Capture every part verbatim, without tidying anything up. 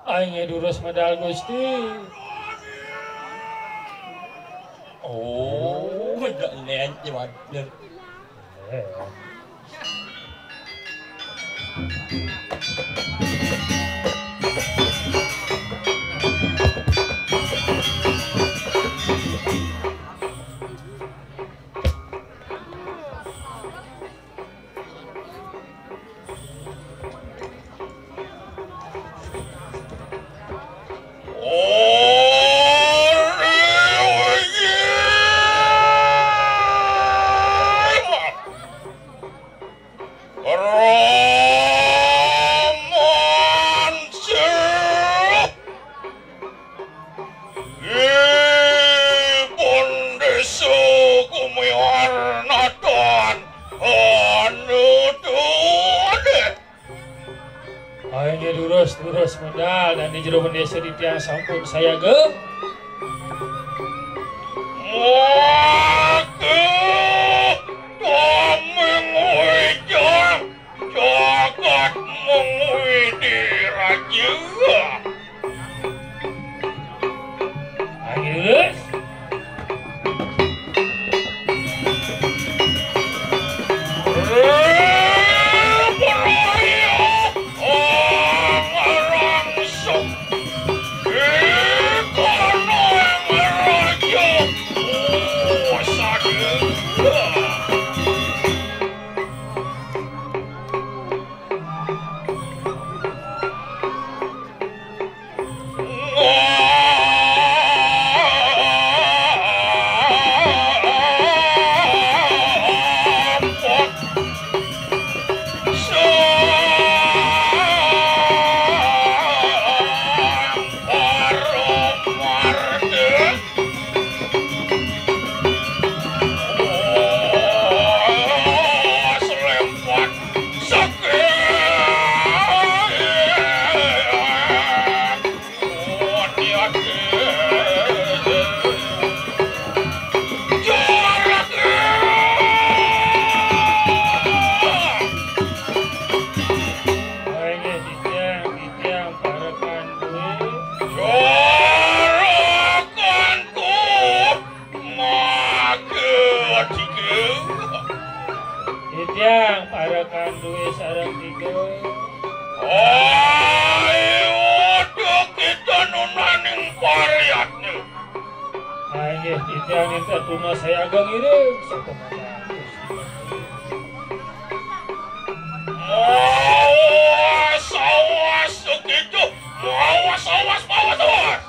Aing durus medal Gusti. Oh, udah lent ya waduh. Romansih Ibun Desa Gumiwar Natan Anu Tuan. Ayo durus, durus medal dan di jero bendesa di tiang sampun sayaga. Maka taming wijang jagat mengwidi raja. Ayo durus. Inggih, titiang, titiang, para kandué. Jarakanku maka tiga. Titiang, para kandué sareng tiga. Ayo, kita nunaning pariatnya. Inggih, titiang ninten tuna sayaga ngiring. Mawas, awas, segitu. Mawas, awas, mawas, awas.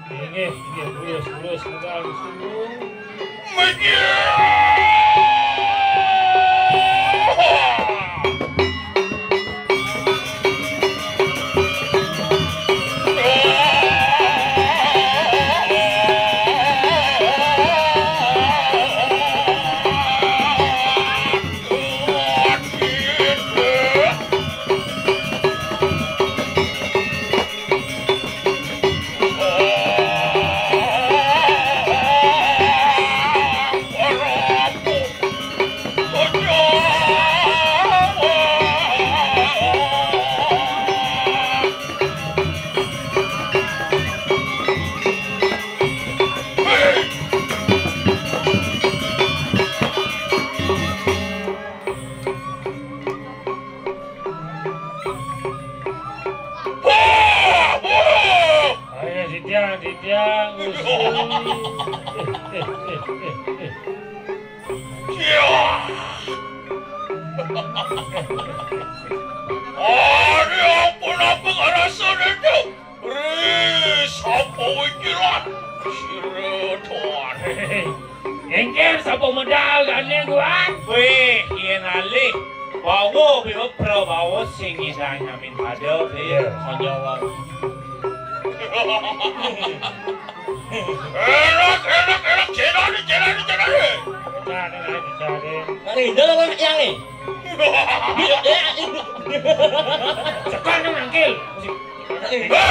Inggih, inggih, terus, terus, terus, terus. Menyerah. Ayo, titiang, titiang, Gusti. Yah. Ari ampun, aku ngarasa itu. Ri, sapa wikilan? Sira tuan. Engker sapa medal gane, Guan? Wéh, yén alih bawa biwa prabawa sing nyidang nyamin pada, iya, sanjawa. Enak, enak, enak, cedane, cedane, cedane. Cedane, cedane. Mari, dalam anak yang ni. Iya, iya, iya. Sekarang nangkil. Iya.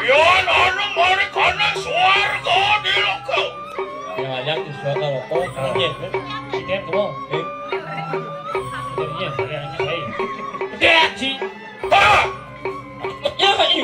Yan anu mari kana swarga di loka. Yang ajak di swarga loka, iya. Ikan kamu. Eh. Iya, iya, iya. Iya, si. Ha! Ya, ini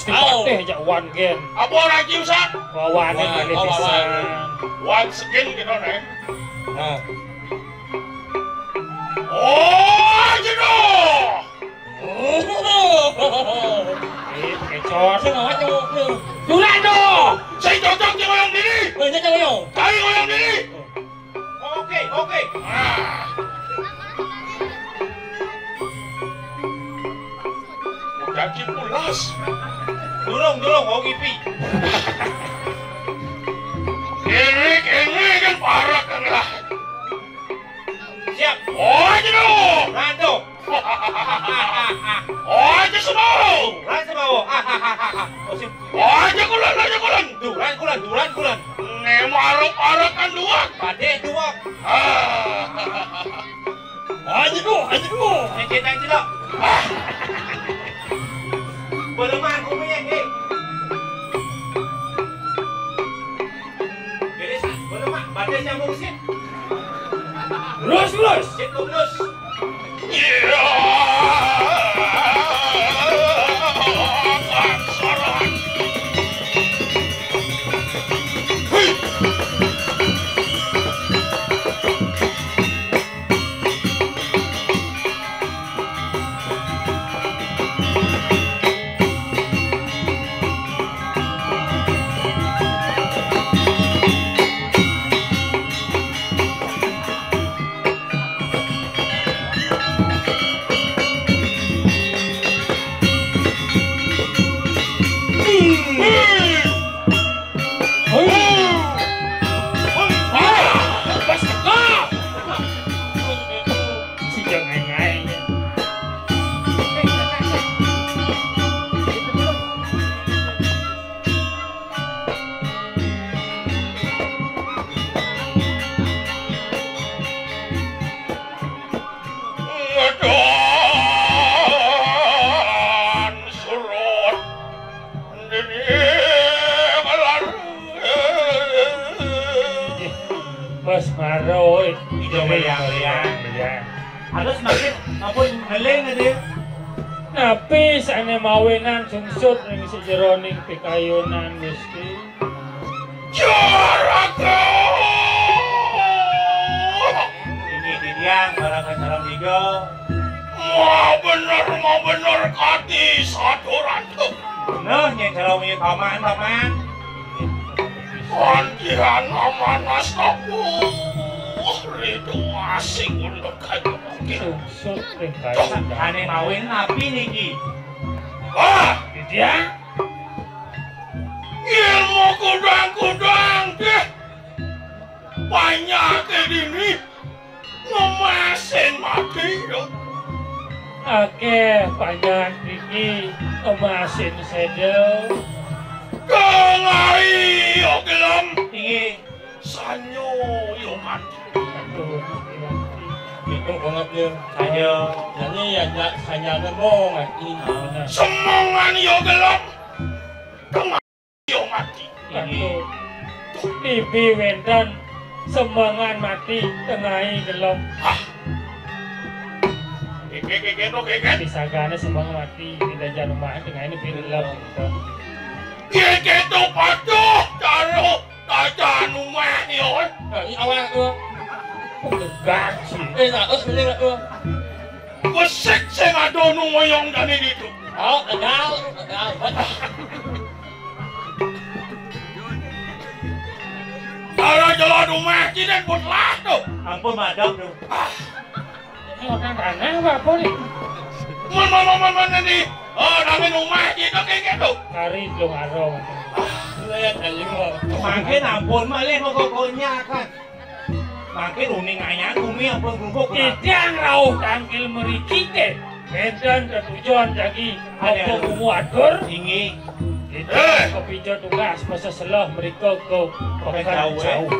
Mesti patih jak wan gen. Apa lagi, Ustaz? Wawan gen. Wah, milih wawan. Pisan. Wan segin gitu, nih. Nah. Oh, gitu. Eh, kecor. Sing awak nyok, nyok. Surat tu. Saya cocok je orang diri. Eh, cocok nyok. Cari orang diri. Oke, oke. Ah. Jadi pulas. Durung, durung, mau ngipi. Ini, ini kan parak kan lah. Siap. Oh, aja dulu. Rantu. Oh, aja semua. Rantu semua. Oh, siap. Oh, aja kulon, aja kulon. Duran kulon, duran kulon. Né marep-arepan duweg. Badé duweg. Ah. Ayo, ayo. Nggih, nggih, nggih. Beleman kumiye, nggih. Jadi, beleman, badé nyambung sih. Lurus, lurus. Sip, lurus. Ngedan surut dini kelar. Mas Maro, iya, meriang-meriang. Iya. Terus makin ampun ngeling aja. Napi sané mawinan sungsut ring sajeroning pikayunan Gusti? Jaraga! Ini titiang, para kacaran tiga. Mabener, mabener kati satu ratu. Bener, nyén calon ieu paman, paman. Pantian amanah tabuh, ridu asing ulun kayu. Sungsut ring kayu. Ané mawin napi niki? Wah! Titiang? Ilmu kudang-kudang, deh. Banyak dini ngemasin mati, yo. Akéh panjang dini ngemasin séda. Tengai, yo, gelem. Inggih. Sanyo, yo, mati. Aduh, itu banget, yo. Sanyo. Jadi, ya, ja-, sanyo nembung, mati. Semengan, yo, gelem. Tengai. Yo mati. Betul. Bibi wénten semengan mati tengai gelem. Ah. Kéké, kéké, to, kéké. Pisagané semengan mati, di dajan umah tengai ini gelem. Kéké to patuh, taruh dajan umah, yo. Nah, ini awal, to. Tegak sih. Eh, nah, terus ini, to. Besik sing ada nu ngoyong jani ditu. Oh, kenal, kenal. Cara jalan rumah kita pun lah tu. Ampun, madam tu. Ah. Ini orang tanah apa, apa ni? Mana, mana, mana, mana ni? Oh, nangin rumah kita kayak gitu. Kari belum ada. Lihat aja. Makin ampun, malih mau kokonya kan. Makin uning ayang, umi ampun grumpuk. Titiang rauh tangkil mriki, nggih. Wénten tetujon jagi. Ada. Apa kumu atur? Inggih. Titiang, eh, kepica tugas maseselah mrika ka Peken Jauh.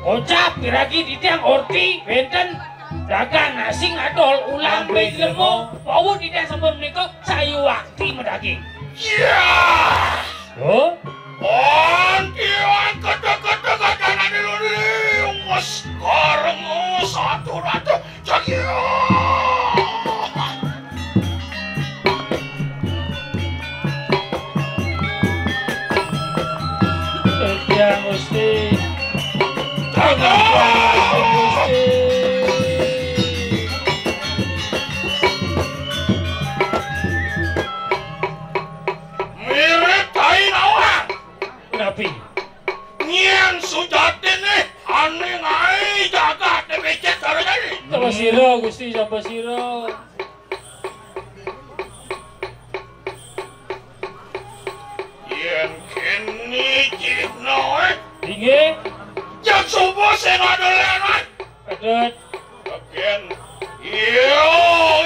Kocap diragi titiang orti, wénten dagang nasi ngadol ulam. Ulam beglemo. Beglemo. Pawu titiang sampun mrika sayu wakti medaging. Ya. Hah? Antian kata-kata katanan iluni wes kareng satu rata jagi. Titiang Gusti. Titiang Gusti. Mirip tai nawang. Napi? Nyén sujatiné ané ngaé jagat becik karo jani. Sapa sira, Gusti, sapa sira? Yén kéné cihna, eh. Inggih. Jang subuh sing ada lewat. Pedut. Bagian. Iya,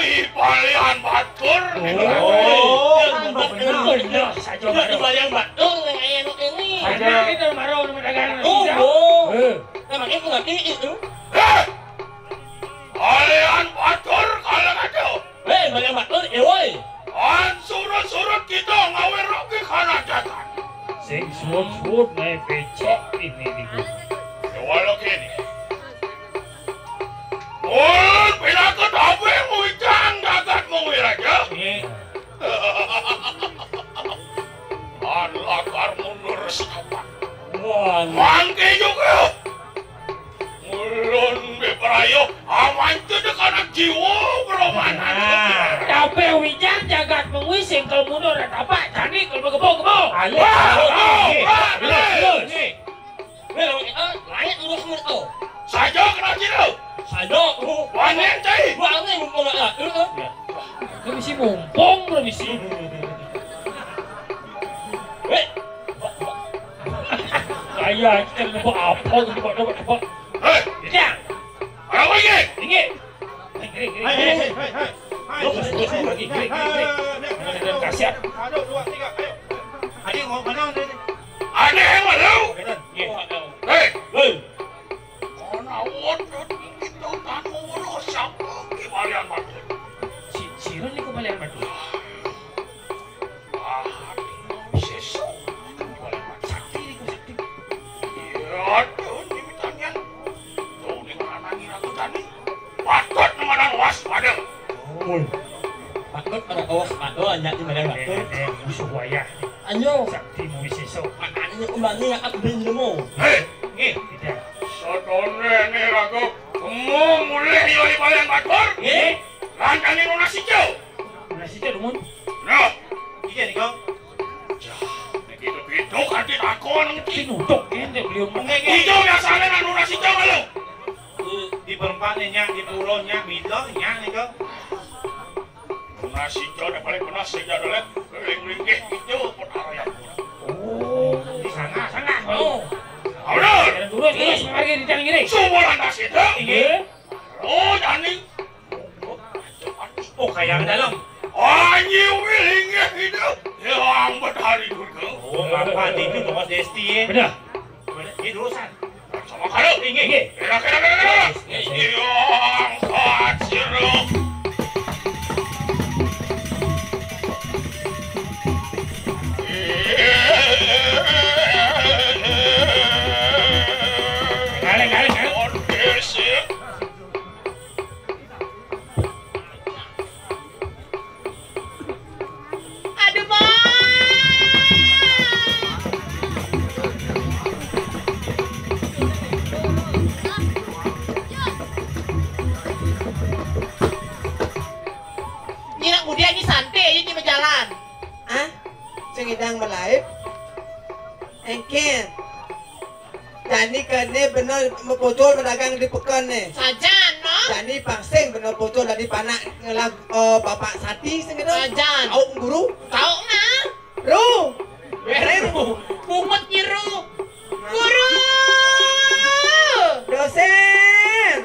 i Balian Batur. Oh, bener. Bener saja, Batur. I Balian Batur, ning ayeuna. Kita marah sama dagangan. Oh, oh. Eh. Emang itu nggak tinggi itu? Eh! Kalian batur kalau kata. Eh, kalian batur, eh, woi. An surut-surut kita ngawe rogi karena jagat. Sing surut-surut naik becek ini di gunung. Ya, walau gini. Mun pinakut apa yang ngujang jagat mengwiraja? Iya. An lakar mundur setapak. Wah. Mangke juga. Ulun beperayo aman cedek anak jiwa beromanan. Nah, tapi wijang jagat mengwi singkel mundur dan tapak candi kalau bergebau-gebau. Ayo. Wah, wah, wah, terus, wah, terus. Nih. Nih, lo, eh, lain urus menurut lo. Saja kena cedek. Saja, uh. Wanita. Wanita mumpung lah. Terus, terus. Ya. Permisi mumpung, permisi. Eh. Kaya aja, coba apa, coba, coba, coba. Hei! Jang! Apa lagi? Tinggi! Tinggi, tinggi, tinggi. Hai, hai, hai, hai, hai. Bagus, bagus, bagus, tinggi, tinggi, tinggi. Kasihan. Satu, dua, tiga, ayo. Adi, mau mana, Adi? Ada yang malu? Iya. Hei! Hei! Mana wadah kita tamu, siapa kembalian batur? Si, sira ni kembalian batur. Ah, sesuk. Sakti niku, sakti. Iya, tuh, ini tanian. Tuh, ini mana ni aku tani? Patut nang ada waspada. Oh. Patut ada waspada, nya di mana batur. Eh, eh, musuh wayah. Anyo. Sakti mau sesuk. Makanya kembali aku beli nemu. Hei, nggih. Tidak. Satone ni raga, kamu mulih yo di balian batur. Nggih. Lantangin lunas hijau. Lunas hijau, Dumun. Nah. Iya nih, Kang. Jah, begitu-begitu kan ditakon. Tinuduk, ya, dia beliau. Hijau biasanya nang lunas hijau, kalau. Di perempatnya, di pulau, nih, nih, Kang. Lunas hijau, dah paling panas, hijau, dah, linggih hijau, perkara yang. Oh, di sana, sana, oh. Udah. Terus, terus, pergi di jalan kiri. Semua lantas itu. Iya. Oh, Dani. Oh, kayak ke dalam. Anjing, wiling ya gitu. Yang berhari juga. Oh, apa itu, Mas Desti, ya? Benar. Benar, ini urusan. Sama kalau. Tinggi. Kira, kira, kira, kira. Yang kuat, siruk. Kali, kali, kali. Oke, sip. Aduh, Mak. Ini nak muda ni santai aja ni berjalan. Ah, sing idang malaib. Engken. Jani kene bener mepocol pedagang di peken ne. Sajan, no? Jani pangsing bener pocol dari panak ngelah, eh, Bapak Sati sing gitu. Sajan. Tahu guru? Tahu nah. Ru. Beru. Pungut nyeru. Guru. Dosen.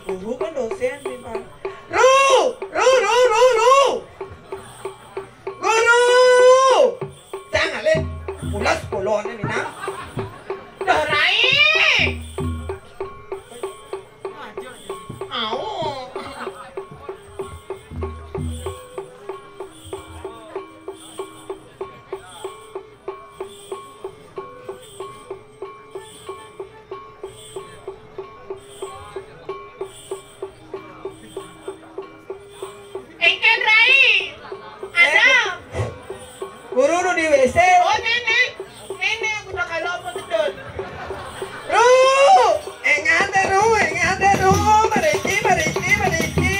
Guru kan dosen sih, Pak. Ru, ru, ru, ru, ru. Guru. Jangan le. Pulas polone minang. Dah rai. Au. Engken, Rai. Ada. Guru nu di W C. Oh, nenek. Nenek, aku tak kalau apa betul. Ru, engate, Ru, engate, Ru. Mariki, mariki, mariki.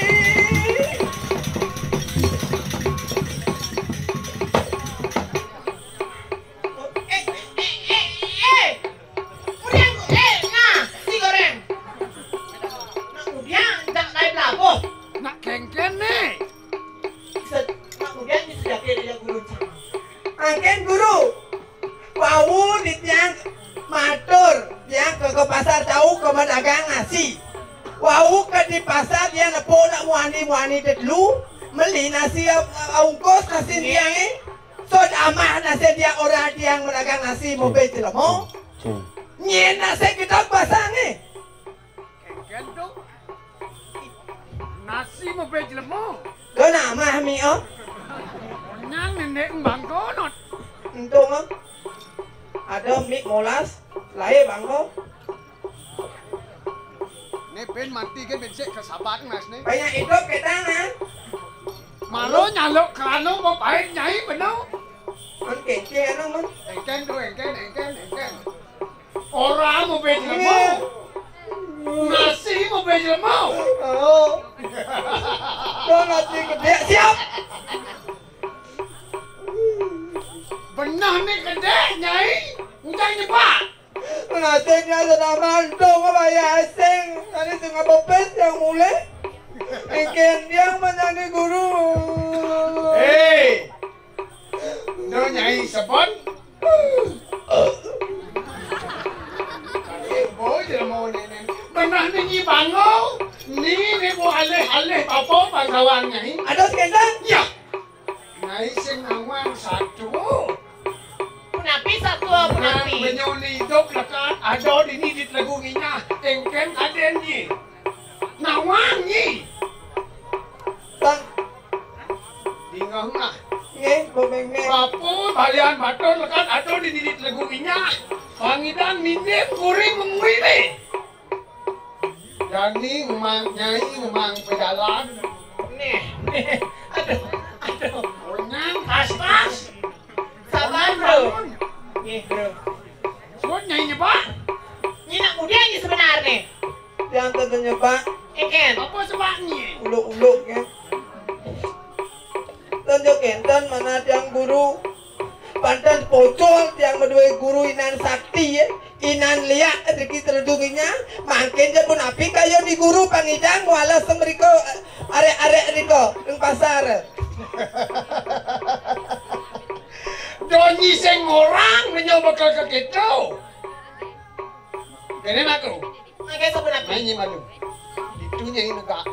Eh, eh, eh, eh, eh. Udah, eh, nah, si goreng. Nah, udah, jangan naik labuh. Nak kengken nih. Set, nak udah, ini sudah kira dia guru sama. Angken guru. Wau di tiang matur, tiang ke, ke pasar jauh ke madagang nasi. Wau ke di pasar dia nepuk nak muani-muani dulu, meli nasi, eh, eh, ungkus nasi tiang, eh. Sod amah nasi dia orang Yang meragang nasi mobé jelema. Nyén nasi kita pasang eh. Kéngkén to. Nasi mobé jelema. Lo nama mi oh. Nang nenek bangko not. Entung oh. Ada mi molas, lahir bangko. Né bén mati kan bén sik kesabat Mas né. Banyak hidup kita kan. Malu nyaluk kerano mau pahit nyai beno. Mun kéngkén anu mun. Éngkén to, éngkén, éngkén, éngkén. Ora mobé jelema. Nasi mobé jelema. Oh. Tuh nasi gedé siap. Benah né gedé, Nyai. Uncang nyebak. Nasibnya senaman dong bayar asing. Tadi sing apa pes yang mulai. Bikin dia menjadi guru. Hei. Do Nyai sebut. Ibu jelema néné. Benah né Nyi Bango. Ni né bu alih-alih bapa bangsawan Nyai. Ada sekendang? Ya. Nyai sing nawang satu. Punapi satu, punapi? Benyo né idup lekat, ada dini di telegu nginyah. Éngkén kadén Nyi. Nawang Nyi. Bang. Dingeh nah. Nggih, bobeng nggih. Bapa balian batur lekat ada di diri telegu inyah. Pangidan mindim kuring mengui ni. Jani ngemang nyai ngemang pejalan. Nih, nih. Aduh, aduh. Onyang, tas-tas. Sabar, Bro. Nih, Bro. Suat nyai nyebak. Nyi nak muda nyi sebenar nih. Tiang teu nyebak. Éngkén. Apa sebaknye? Uluk-uluk ya. Tunjuk énten mana tiang guru. Panten pocol tiang madué guru inan sakti ya. Inan liak rezeki teledunginya. Mangkin ja pun api kaya di guru pangidang mualah semriko arek-arek riko ning pasar. Donyi sing orang menyo bakal ke kito. Kene aku. Maké sabun api. Main malu. Itu nyai negak.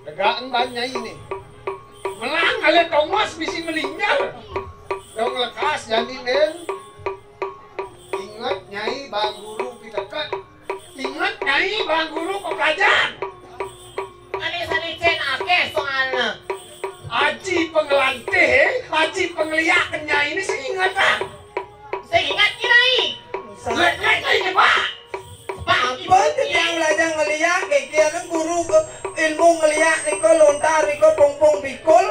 Negak emban nyai ni. Melang kali Thomas bisi melinjar. Dong lekas jani men. Ingat nyai bang guru pitekat. Ingat nyai bang guru pepelajar. Ane sane cen akeh soalna. Aji pengelantih, eh. Aji pengeliak nyai ni sing ingat ah. Sing ingat nyai. Lek nyai nyai nyebak. Ampun, tiang belajar ngeliak, kaya guru ke ilmu ngeliak niko lontar niko pungpung bikul.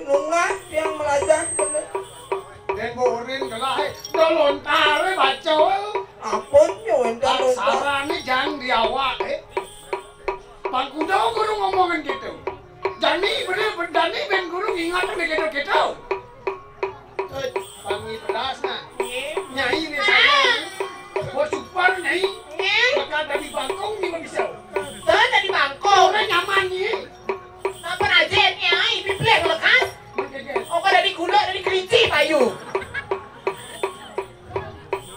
Nungah tiang belajar bener. Den borin gelah, eh. Do lontar, eh, baca, eh. Ampun, nyo enten lontar. Aksarane jang di awak, eh. Bang Kudo guru ngomongin gitu. Jani bener, jani ben guru ngingat ame gitu-gitu. Eh, pangi pedas nah. Nyai ni saya. Bos super nyai. Maka dari bangkong ni bisa. Dah dari bangkong. Orang nyaman ni. Apa aja nyai, bibleh lekas. Oka dari gula, dari kelinci payu.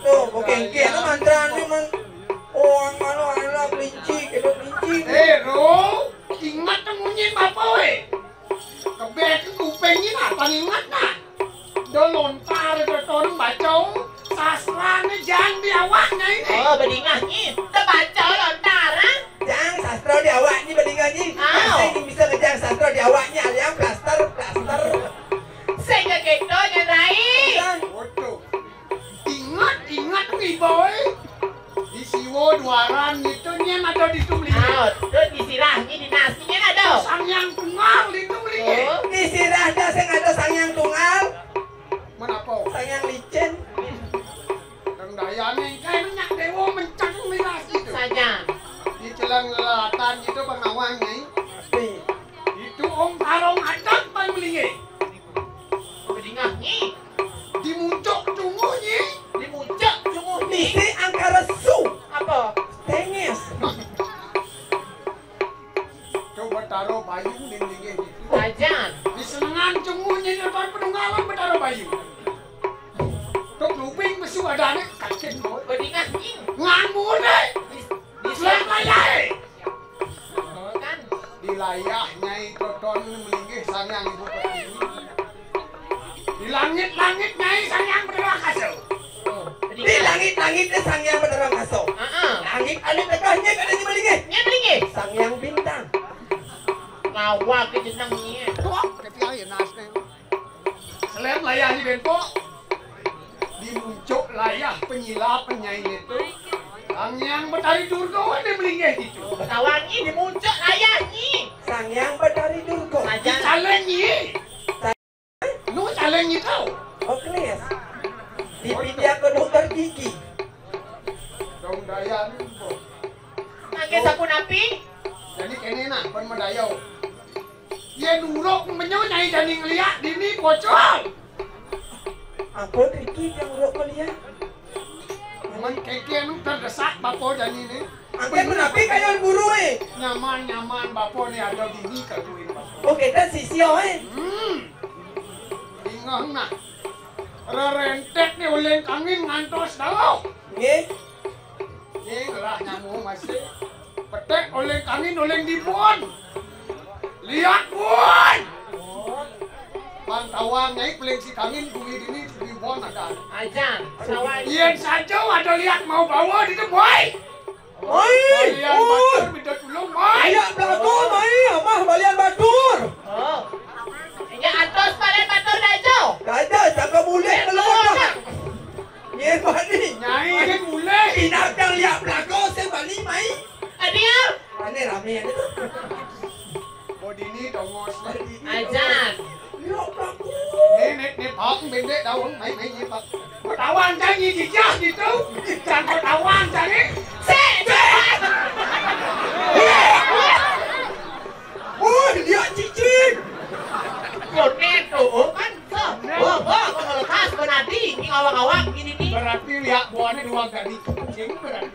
Tuh, oke, oke, anu mantra ni man. Oh, anu, anu kelinci, kita kelinci. Eh, Ro, ingat tu munyi bapa we. Kebek kuping ni apa ingat nah? Do lontar do ton baca, sastrane jang di awaknya ini. Oh, bedingah ni. Tebaca lontar, ah? Jang sastra di awaknya bedingah ni. Au. Pasti ni bisa ngejang sastra di awaknya, aliang plaster, plaster. Sehingga gitu, Nyan Rai. Jang. Waduh. Ingat, ingat ni, boy. Di siwo duaran gitu, nyen ada di tu beli. Au, tu di sirah ni, di nasi nyen ada. Sang Yang Tunggal di tu beli. Oh. Di sirah dah sing ada Sang Yang Tunggal. Menapa? Sang Yang Licin. Dang dayane, kae nyak dewa mencang miras gitu. Saja. Di celang lelatan gitu, Bang Nawang, ni. Pasti. Itu Om Tarong Adat paling melingge. Bedingah ni. Di muncuk cunguh ni. Di muncuk cunguh ni. Misi angkara su. Apa? Tengis. Coba taro bayu ning linggih niku. Ajan. Di senengan cunguh ni lebar penunggalan betaro bayu. Tok lubing besu adane kaken, boy. Bedingah ni. Nganggur, deh. Di, di Selek layahe. Kan. Di layah Nyai Toton melinggih Sang Hyang Ibu Pertiwi. Di Langit-langit Nyai Sang Hyang Betara Angkasa. Oh, di langit-langit Sang Hyang Betara Angkasa. Heeh. Langit anu tegeh nyai kada nyemelinggih. Nyemelinggih. Sang Hyang Bintang. Lawa ke jeneng ni. Tuh, tapi ayo nas ni. Seleb layah ni bengkok. Di muncuk layah penyilap penyai itu. Sang Hyang Betari Durga ni melinggih itu. Betawa ni di muncuk layah ni. Sang Hyang Betari Durga. Di caleng ni. Nu caleng ni tau. Oh, kelis. Di pindia ke dokter gigi. Dong daya ni. Pakai sapu napi? Jadi kene nah, pun medayau. Ye nuruk menyo nyai jani ngeliak dini pocol. Ampun Riki yang nuruk ngeliak. Men keke nu terdesak bapo jani ni. Angke menapi kayon guru eh. Nyaman-nyaman bapo ni ada dini kaguin bapo. Oh, kita sisio eh. Hmm. Ingah nah. Rerentek ni uling kangin ngantos dalo. Nggih. Ni lah nyamuk masih. Petek oleh kangin oleh dibon. Liak pun. Bang tawang nyai peling si kangin bumi dini dibon ada. Aja, tawang. Yen saja ada liak mau bawa di temui. Mai. Balian batur minta tulung, mai. Ayak belagu, mai. Amah balian batur. Oh. Nya atos balian batur dajo. Dajo, cakap boleh keluar. Ye, bani. Nyai, boleh. Binatang liak belagu, saya bani, mai. Adia. Mana rame ada tu? Oh, dini dongos. Ajan. Ni, ni, ni, Pak, bendek daun, mai, mai, ni, Pak. Ketahuan jangan jijah gitu. Jangan ketahuan jangan. Sik, sik. Oh, dia cicing. Konek tu, oh, kan. Wah, wah, kau lekas berarti ni awak-awak ini ni. Berarti lihat buahnya dua kali cicing berarti.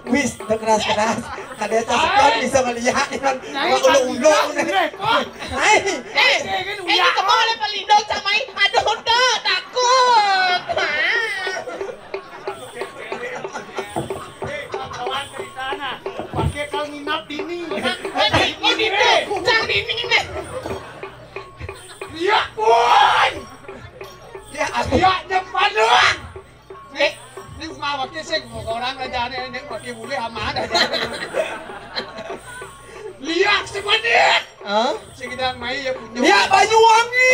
Wis, udah keras-keras. Kada cakap bisa melihat ni kan. Nyai ulo-ulo. Hai. Eh, ini kemana paling dong sama i? Aduh, udah takut. Eh, kawan cerita nah. Pakai kau nginap dini. Ini dini, cang dini ni. Ya pun. Ya, aku ya depan doang. Ni, ni rumah wakil sing, orang raja ni, ni wakil boleh aman aja. Liak sebenit. Hah? Sing kita mai ya punya. Liak Banyuwangi.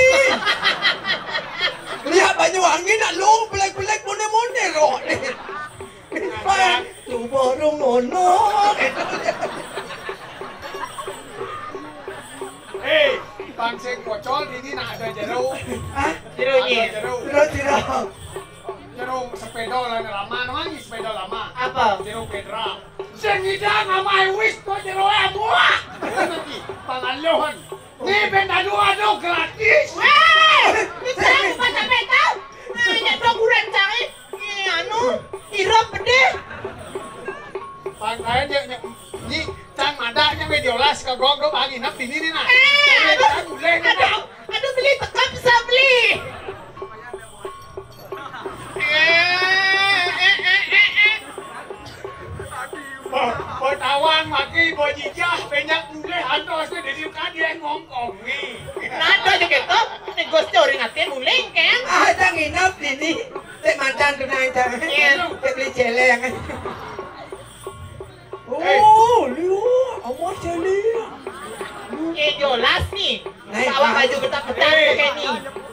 Liak Banyuwangi nak lu pelek-pelek mone-mone roh ni. Tu borong ono. Eh, bang sing pocol ini nak ada jero. Hah? Jero ni. Ada jero. Jero, jero. Jerung sepeda lah lama, namanya sepeda lama. Apa? Jerung Petra. Sing ngidang amai wis to jero abuah. Pangaluhan. Ni ben adu-adu gratis. Weh, ni saya bukan sampai tahu. Nah, ini program cari. Ni anu, irap pedih. Pangkaian dia, dia, ni tang ada nya media olas ke gong do bagi nak ini ni nah. Eh, aduh, aduh. Aduh, beli tekap bisa beli. Eh, eh, eh, eh, eh. Bo, bo tawang maki, bo jijah, banyak mulih antos tu dari kadien ngongkong ni. Nada juga tu, ni Gus tu orang hati mulih kan? Ah, jangan nginap dini. Tek macan tu naik dah. Iya. Tek beli celeng. Oh, liu, amat celi. Eh, jelas ni. Naik bawa baju ketat-ketat pakai ni.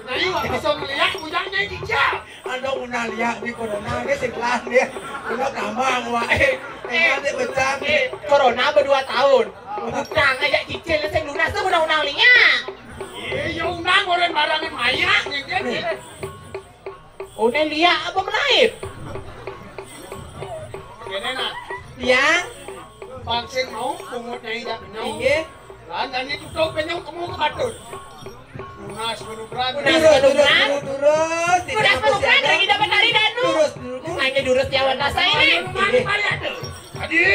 Nayu bisa melihat bujangnya jijah. Ada guna lihat ni corona ni sebelah ni. Kena tambang wak. Eh, eh, nanti pecah ni. Eh, corona berdua tahun. Utang aja cicil sing lunas tu undang-undang linya. Iya, ya undang orang barangan mayak ni kan. Udah liak apa menaip? Kene nak. Liak. Pangsing mau pungut nyai dak benyong. Inggih. Lan dan ni tutup benyong kamu ke batur. Lunas benuberan. Lunas benuberan. Turus, turus, turus. Lunas benuberan lagi dapat dari danu. Turus, turus. Hanya durus jawan dasar ini. Ayo, mari, mari, aduh. Adi!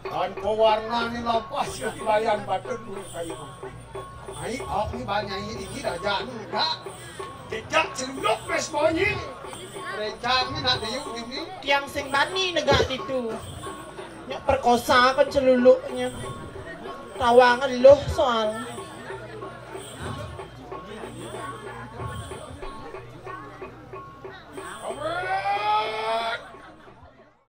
Tanpa warna ni lapas ya bayan badan dulu kayu. Ai, awak ni banyak ini, ini raja ni, Kak. Jejak celuluk bes bunyi. Rencang ni nak diuk gini. Tiang sing bani negak ditu. Nyok perkosa kan celuluknya. Tawang eluh soal.